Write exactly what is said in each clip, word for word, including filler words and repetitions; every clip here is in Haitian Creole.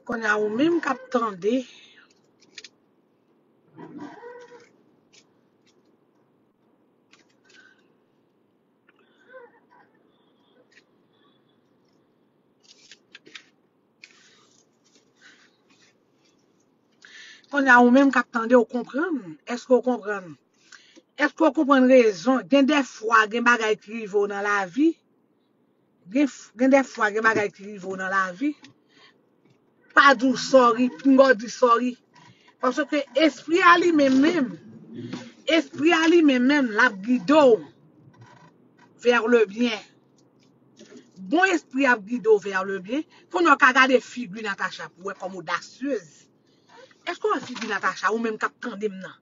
Kounye a ou menm k ap tande. Kounye a ou menm k ap tande, ou konprann? Èske w konprann? Èske w konprann rezon? Gen de fwa, gen bagay ki rive w nan lavi. Gen, gen de fwa, gen bagay ki rive w nan lavi. Pa di w sorry, pinga w di sorry. Paske espri a li menm menm, espri a li menm menm, l ap gide w vers le bien. Bon espri ap gide w vers le bien. Kounye a w ka gade figi Natacha pou wè kòm odasyez. Èske w wè figi Natacha, ou menm k ap tande m nan?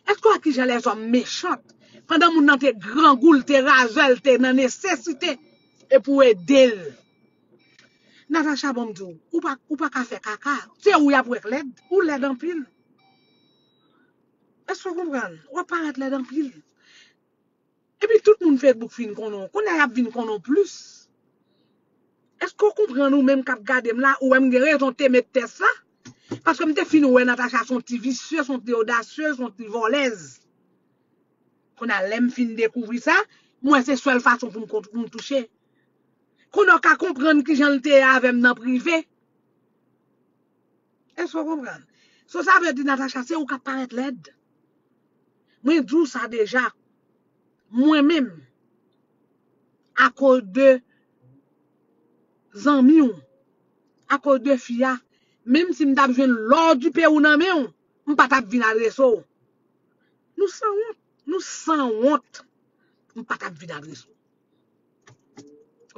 Èske w wè kijan lèzòm mechan? Pandan moun nan te grangou, l te razè, l te nan nesesite, epi w ede l. Natacha, bon m di w, ou pa, ou pa ka fè kaka. Se ou y ap wè k lèd, ou lèd anpil. Èske w konprann? W ap parèt lèd anpil. Epi tout moun Facebook fin konnen w. Kounye a y ap vin konnen w plis. Èske w konprann ou menm k ap gade m la, ou wè m gen rezon te met tès la? Paske m te fin wè Natacha se yon ti visye, se yon ti odasyez, se yon ti vòlèz. Kounye a lè m fin dekouvri sa, m wè se sèl fason pou m kont-, pou m touche. Kounye a w ka konprann kijan l te ye avè m nan prive. Èske w konprann? So, sa vle di, Natacha, se ou k ap parèt lèd. Mwen di w sa deja. Mwen menm, akoz de zanmi w, akoz de fi a, menm si m t ap jwenn lò di pe ou nan men w, m pa t ap vin adrese w. Nou sanwont, nou sanwont. M pa t ap vin adrese w.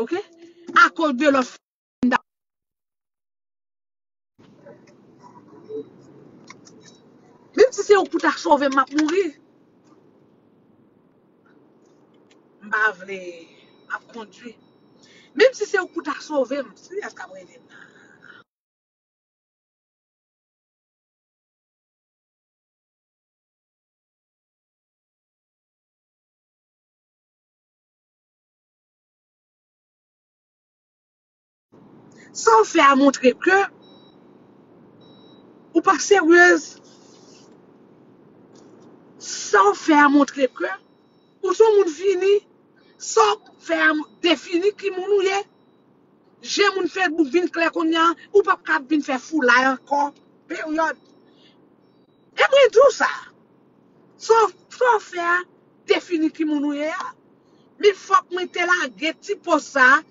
Oke? Akoz de lòt Menm si se ou pou ta sove m, m ap mouri. M pa vle, m ap kondui. Menm si se ou pou ta sove m, kiyès k ap rele m la? Sa w fè a montre ke ou pa seryez. Sa w fè a montre ke ou se yon moun fini. Sa w fè a defini ki moun ou ye. Je moun Facebook vin klè kounye a, ou p ap ka vin fè foulay ankò. Peryòd. E mwen di w sa. Sa w, sa w fè a defini ki moun ou ye a. Men fòk mwen te lage ti pòz sa a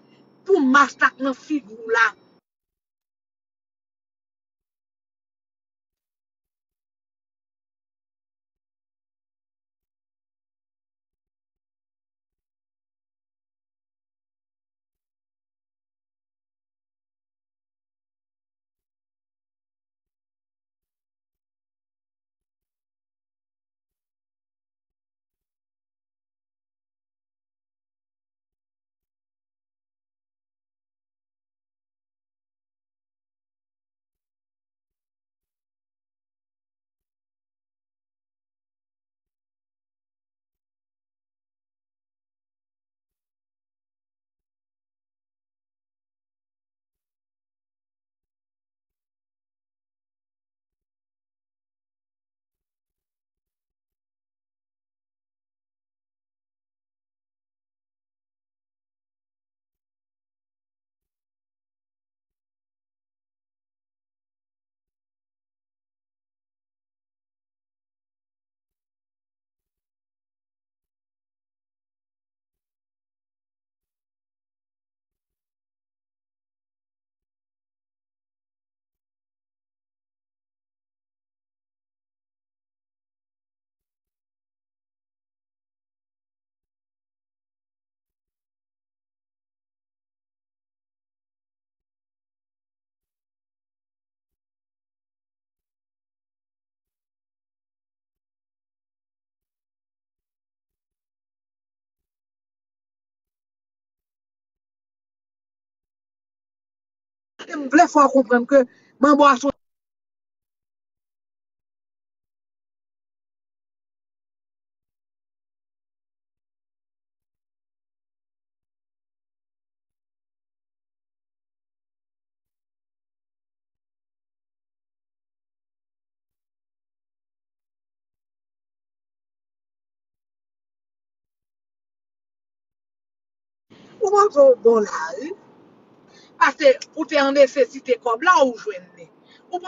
pou mas la k nan figi w la. M vle fè w konprann ke manbo a se yon Ou panse w bon la, wi. Paske ou te an nesesite kòb la, ou jwenn li. Ou